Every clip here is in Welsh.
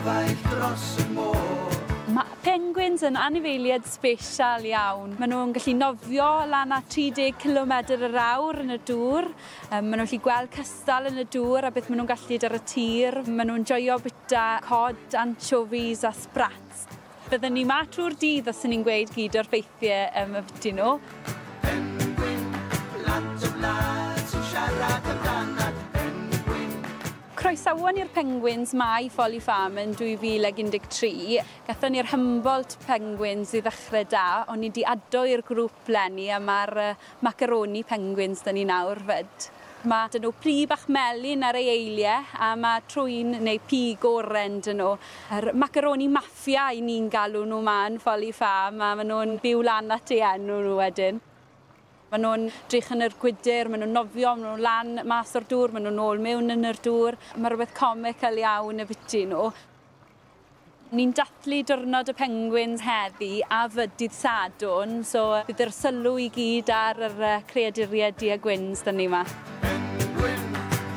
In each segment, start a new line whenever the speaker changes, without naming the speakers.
Cyfaill dros y môr.
Mae penguins yn anifeiliaid sbesial iawn. Maen nhw'n gallu nofio lan at 30 km yr awr yn y dŵr. Maen nhw'n gallu gweld cystal yn y dŵr a beth maen nhw'n gallu ar y tir. Maen nhw'n joio bwyta cod, anchovies a sprats. Byddwn ni ma trwy'r dydd os ni'n gweud gyd o'r ffeithiau ambyti nhw.
Penguin, plant y wlad sy'n siarad amdanat. Penguin.
Croesawon ni'r penguins ma i Folly Farm yn 2013. Gathon ni'r Humboldt Penguins i ddechrau da, ond ni 'di ado i'r grŵp leni a ma'r macaroni penguins 'da ni nawr 'fyd. Ma' 'dyn nhw plu bach melyn ar ei eilie a ma' trwyn neu pig oren 'dyn nhw. Yr macaroni mafia 'y ni'n galw nhw 'ma yn Folly Farm a ma' nhw'n byw lan at eu enw nhw wedyn. Maen nhw'n drych yn yr gwydr, maen nhw'n nofio, maen nhw'n lan mas o'r dŵr, maen nhw'n ôl mewn yn yr dŵr. Mae rhywbeth comical iawn ambyti nhw. Ni'n dathlu diwrnod y penguins heddi a fyd dydd Sadwrn, so bydd yr sylw i gyd ar yr creaduriaid du a gwyn 'da ni yma.
Penguin,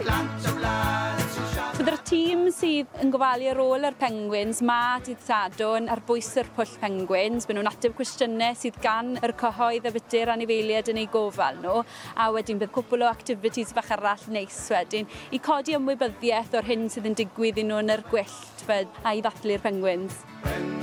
plant y wlad sy'n siarad.
Bydd yr tîm sydd yn gofalu ar ôl yr penguins ma dydd Sadwrn ar bwys yr pwll penguins. Byd nhw'n ateb cwestiynau sydd gan yr cyhoedd a byty'r anifeiliaid yn eu gofal nhw. A wedyn bydd cwpl o activities bach arall neis wedyn i codi ymwybyddiaeth o'r hyn sydd yn digwydd i nhw yn yr gwyllt fyd a i ddathlu'r penguins.
Penguin.